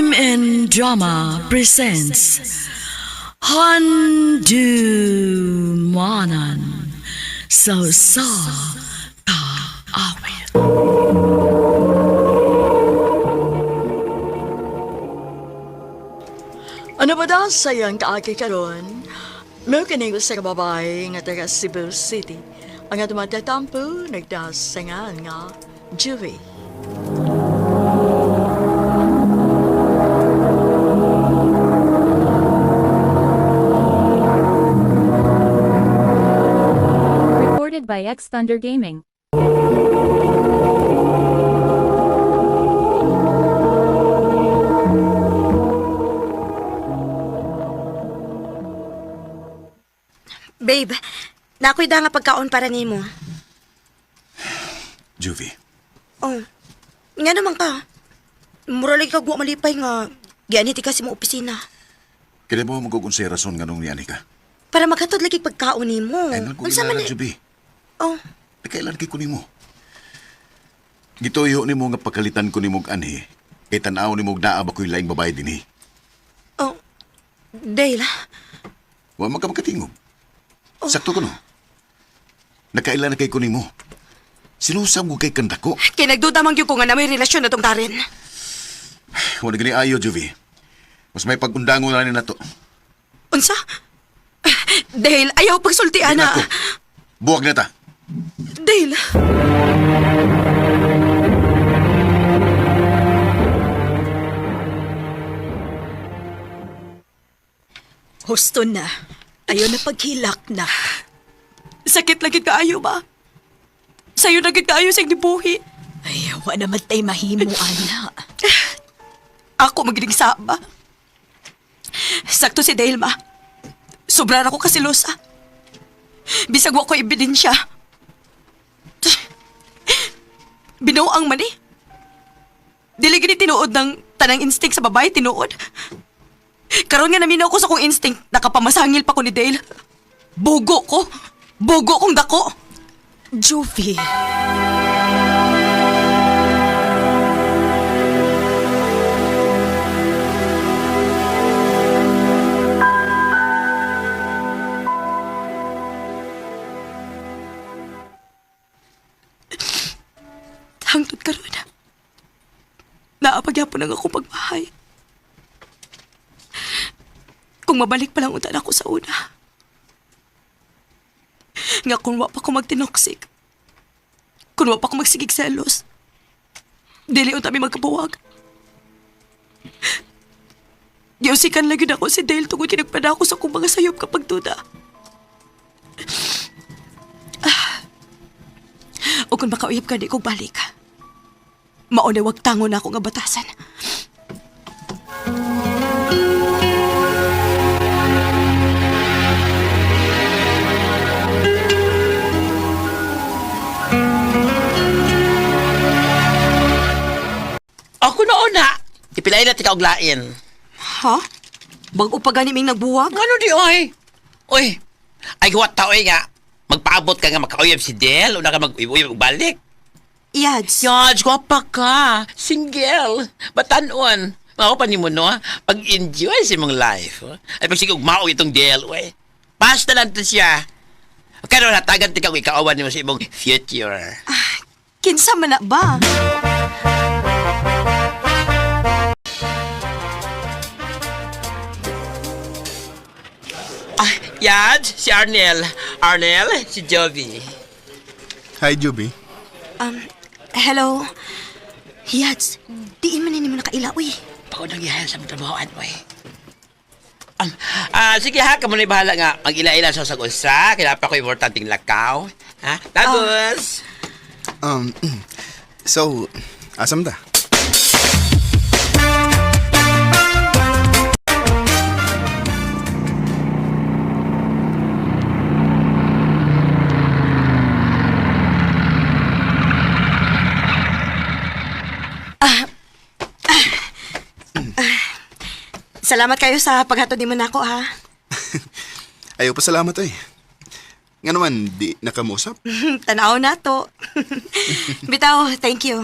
MN Drama presents Handu Manan So Sa Kaawit. Ano ba daw sayang kaagi karon? Mo kining usa ka babae nga taga Cebu City. Ang atong matatampo nagdasangan nga Juby. Recorded by X Thunder Gaming. Babe, nakoy da nga pagkaon para nimo. Juvie, Oh. Nga naman ka. Mura lagi kag wa malipay nga gianit ka sa imong opisina. kaya mo magugunsay rason nga nung niani ka? Para maghatod lagi pagkaon nimo. Ay, nang Unsa man kung ni- Juvie. Oh, Kailan kay ko nimo? Gituyo nimo nga pagkalitan ko nimo og anhi, kay tan-aw nimo og naa ba ko'y laing babae dinhi. oh. Dale, Wa man ka makatingog. Sakto ko no. Nakailan na kay ko nimo. Sinusam ko kay kandako. kay nagduda man gyud ko nga na may relasyon na tong Darren. Wala gani ayo, Juvie. Mas may pagundango na ni nato. Unsa? Dale, ayaw pagsulti ana. Nako. Buwag na ta. Dale. Husto na. Ayaw na paghilak na. Sakit lagi kaayo ba? Sayo na gid kaayo sa gibuhi. Ay, wa naman tay mahimo, ana. Ako magiling saba. Sakto si Dale, ma. Sobra na ko kasilosa. Bisag wa ko ebidensya. Binuang man eh. Dili gini tinuod ng tanang instinct sa babae, tinuod. Karon nga naminaw ko sa kong instinct, nakapamasangil pa ko ni Dale. Bugo ko. Bugo kong dako. Juvie. Hangtod karon. Naapagyapon ang akong pagmahay. Kung mabalik pa lang unta na ako sa una. Nga kung wa pa ko magtinoksik. Kung wa pa ko magsigig selos. Dili unta mi magkabuwag. Giusikan lang yun ako si Dale tungod kay nagpadako sa akong mga sayop kapag duda. O kung makauyab ka, di ko balik. Mauna wag tango na ako nga batasan. Ako na una. Ipilay na tika og lain. Ha? Bago pa gani ming nagbuwag? Ano di oy? Oy. Ay huwat ta oy nga. Magpaabot ka nga makauyab si Del una ka mag-uyab og balik. Yads. Yaj, gwapa ka. Single. Batanon. Mao pa nimo no, pag-enjoy sa imong life. Oh. Ay pag sige og mao itong Del, oy. Basta lang to siya. Karon hatagan tika og ikaawan nimo sa imong future. Kinsa man na ba? Ah, Yaj, si Arnel. Arnel, si Jovi. Hi, Juby. Hello? Yads, diin man ni mo nakaila, uy. Pagod nang ihayan sa mong trabahoan, oy. Sige ha, kamo na bahala nga. Mag-ila-ila sa usag-usa. Kailangan pa ko importanteng lakaw. Ha? Tapos, So, asam ta? Salamat kayo sa paghatod nimo nako, ha? Ayaw pa salamat ay. Nga naman, di nakamusap. Tanaw na to. Bitaw, thank you.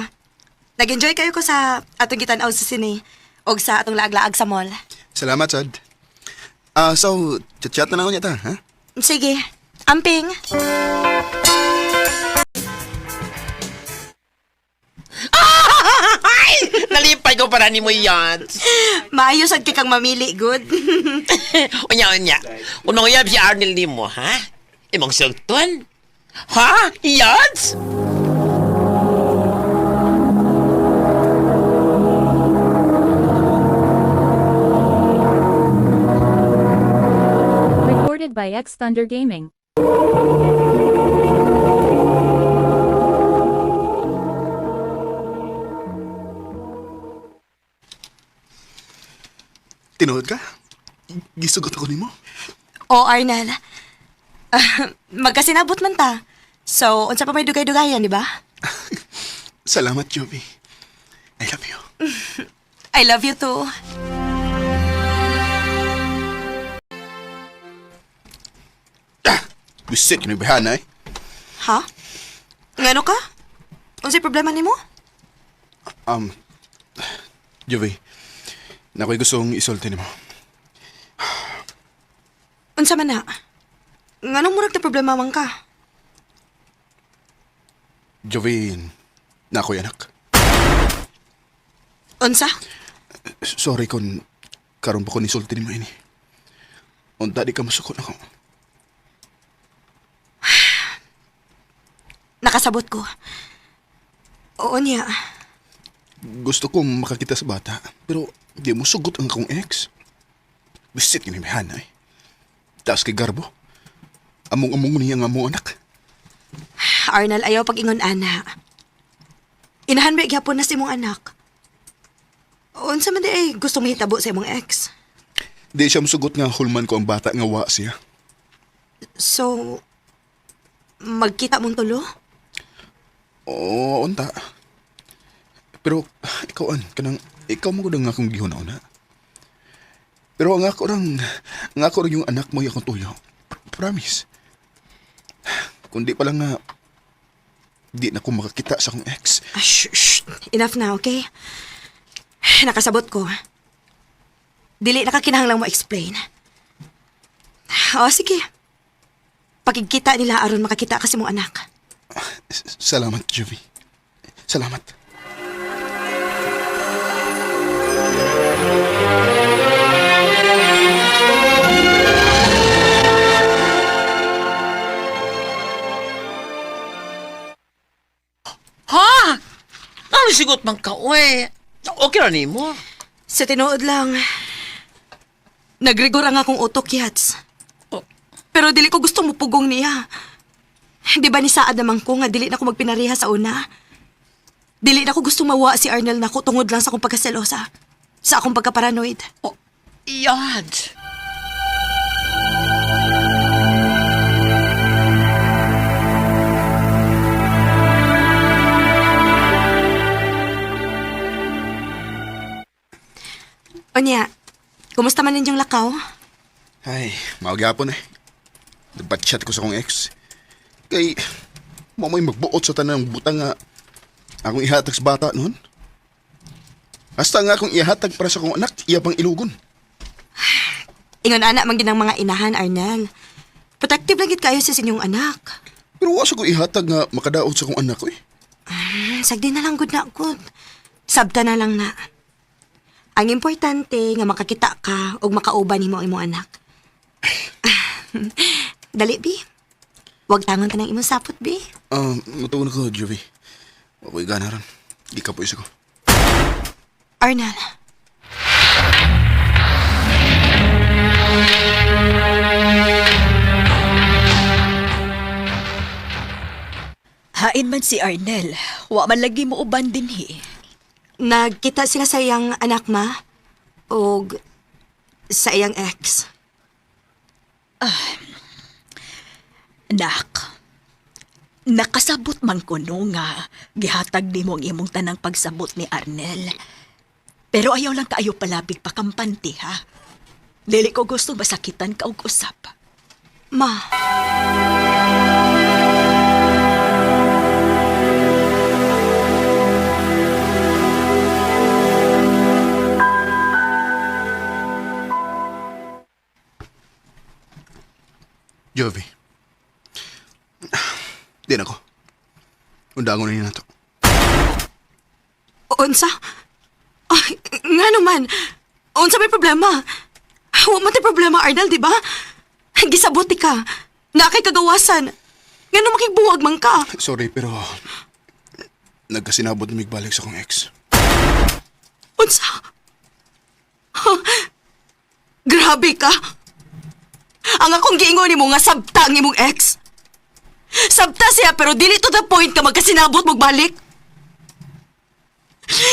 Nag-enjoy kayo ko sa atong gitanaw sa sine. Og sa atong laag-laag sa mall. Salamat, sad. So, chat-chat na lang ako niya ta, ha? Sige. Amping. Ay! Nalipay ko para ni mo yan. Maayo sad kay kang mamili, good. Unya, unya. Kung manguyab si Arnel ni mo, ha? Imong sultan? Ha? Yads? Recorded by X Thunder Gaming. Tinuod ka? Gisugot ako nimo. O, Arnel. Ah, magkasinabot man ta. So, unsa pa may dugay-dugayan, di ba? Salamat, Jovi. I love you. I love you too. Bisit yun ibahana eh. Ha? Ngano ka? Unsay problema nimo? Jovi, nako'y gustong isulti nimo. Unsa man na? Nganong murag na problema man ka? Jovi, nako'y anak. Unsa? Sorry kung karon pa ko nisulti nimo ini. Unta di ka masukot ako. Nakasabot ko. Oo niya. Gusto kong makakita sa bata, pero di mo sugot ang akong ex. Bisit yun ibahana eh. Taas kay Garbo. Among-among niya nga mo anak. Arnel, ayaw pag-ingon ana. Inahan ba gyapon na si imong anak? Unsa man di ay gusto mahitabo sa imong ex? Di siya musugot nga hulman ko ang bata nga wa siya. So, magkita mong tulo? Oo, unta. Pero ikaw an, kanang ikaw mo gud ang akong gihuna-una. Pero ang ako rang, ang ako rang yung anak mo yung akong tuyo. Promise. Kundi pa lang nga, di na ko makakita sa akong ex. Ah, shh, shh. Enough na, okay? Nakasabot ko. Dili na ka kinahanglang mo explain. O, sige. Pakigkita nila aron makakita kasi mong anak. Salamat, Jovi. Salamat. Ha? Ano sigot man ka, uy? Okay ra nimo. Sa tinuod lang, nagrigor ang akong utok, Yats. Oh. Pero dili ko gusto mupugong niya. Di ba ni saad naman ko nga dili na ko magpinareha sa una? Dili na ko gusto mawa si Arnel nako tungod lang sa akong pagkaselosa. Sa akong pagkaparanoid. Oh, yads. Onya, kumusta man ninyong lakaw? Ay, mao gyapon eh. Nagbatchat ko sa akong ex. Kay, mo mo'y magbuot sa tanang butang nga akong ihatag sa bata noon. Hasta nga akong ihatag para sa akong anak, iya pang ilugon. Ingon ana man ginang mga inahan, Arnel. Protective lang gid kayo sa inyong anak. Pero wa sa ko ihatag nga makadaot sa akong anak ko eh. Sagdi na lang gud na gud. Sabta na lang na. Ang importante nga makakita ka ug makauban nimo ang imong anak. Dali bi. Wag tangon ka ng imong sapot bi. Matuon ko, Jovi. Wa ko'y gana ron. Di ka po isa ko. Arnel. Hain man si Arnel. Wa man lagi mo uban dinhi. Nagkita sila sa iyang anak ma ug sa iyang ex. Nak, nakasabot man ko no nga gihatag nimo ang imong tanang pagsabot ni Arnel. Pero ayaw lang kaayo palabig pakampante ha. Dili ko gusto masakitan ka og usap. Ma, Jovi. Di na ko. Undangon na nato. Unsa? Ay, nga naman. Unsa may problema? Wa man tay problema, Arnel, di ba? Gisabot ka. Naa kay kagawasan. Ngano makigbuwag man ka? Sorry, pero nagkasinabot na migbalik sa akong ex. Unsa? Huh? Grabe ka. Ang akong giingon nimo nga sabta ang imong ex. Sabta siya pero dili to the point ka magkasinabot mogbalik.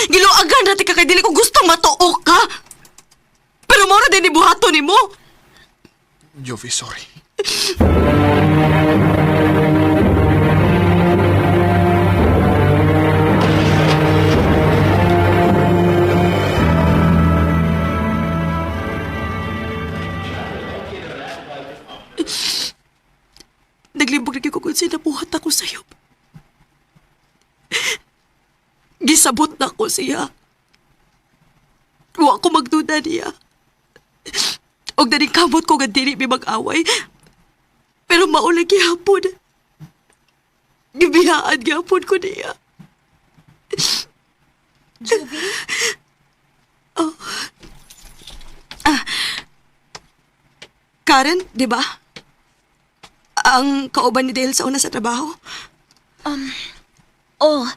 Giluagan ra ka kay dili ko gusto matuok ka. Pero mao ra din buhaton nimo. Jovi, sorry. Naglibog lagi ko kung sinabuhat ako sa'yo. Gisabot na ko siya. Wa ko magduda niya. Og kamot ko nga dili mi mag-away. Pero maulay gihapon. Gibiyaan gihapon ko niya. Jovi? Oh. Ah. Karen, di ba? Ang kauban ni Dale sa una sa trabaho. Oh.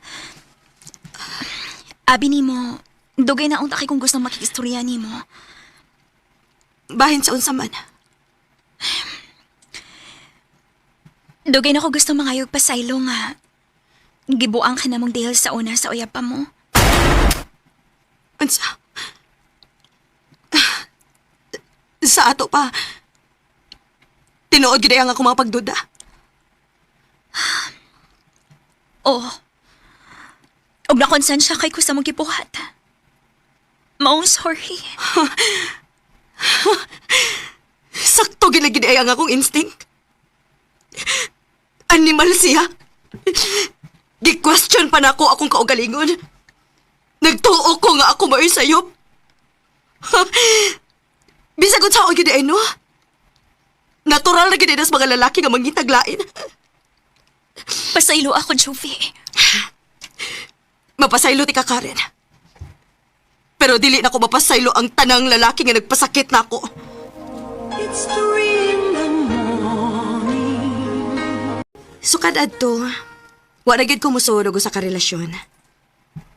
Abi nimo, dugay na unta kay kung gusto makikistorya nimo. Bahin sa unsa man. Dugay na ko gusto mangayog pasaylo nga. Gibuang ka na mong Dale sa una sa uyab pa mo. Unsa? Sa ato pa. Tinuod gid ang ako mga pagduda. Oh. Og nakonsensya kay ko sa mong gibuhat. Maong sorry. Sakto gid gid ang akong instinct. Animal siya. Gi-question pa nako akong kaugalingon. Nagtuo ko nga ako mao'y sayop. Bisag unsaon gid ay no. Natural na gid ay sa mga lalaki nga mangitaglain. Pasaylo ako, Jovi. Mapasaylo ti ka, Karen. Pero dili na ko mapasaylo ang tanang lalaki nga nagpasakit nako. Sukad adto, wa na gyud ko mosulog sa karelasyon.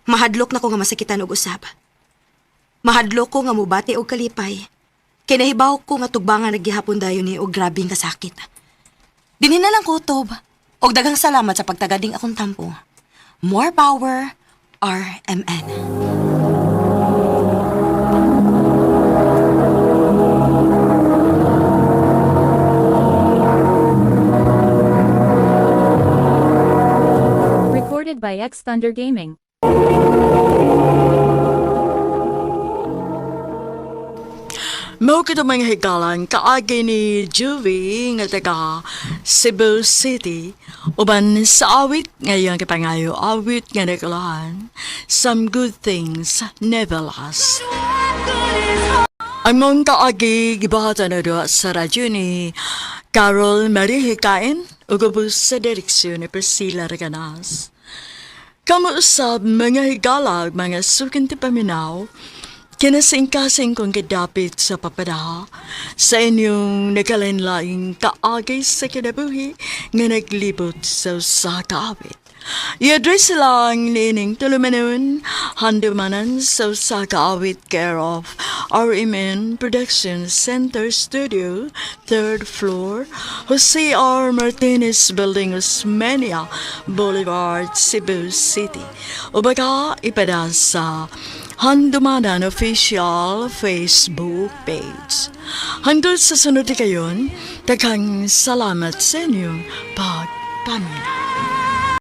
Mahadlok na ko nga masakitan og usab. Mahadlok ko nga mobati og kalipay. Kay nahibaw ko nga tugbangan naggihapon dayon ni og grabeng kasakit. Dinhi na lang ko utob. Og daghang salamat sa pagtagading akong tampo. More power, RMN. Recorded by X Thunder Gaming. Mao kito mga higalan kaagi ni Juvie nga taga Cebu City uban sa awit ngayong kapangayo awit nga nagkalahan, Some Good Things Never Last. Ang mong kaagi gibahatan na doon sa radyo ni Carol Marie Hikain ug ubos sa direksyon ni Priscilla Reganas. Kamuusab mga higala ug mga suking ti paminaw, kinasingkasing kong gidapit sa papadaha sa inyong nagkalain-laing kaagay sa kinabuhi nga naglibot sa usa ka awit. I-address lang niining tulumanon, handumanan sa usa ka awit, care of RMN Production Center Studio, third floor, Jose R. Martinez Building, Osmeña Boulevard, Cebu City. O baka ipada sa Handumanan Official Facebook page. Hangtod sa sunod kayon, daghang salamat sa inyong pagpaminaw.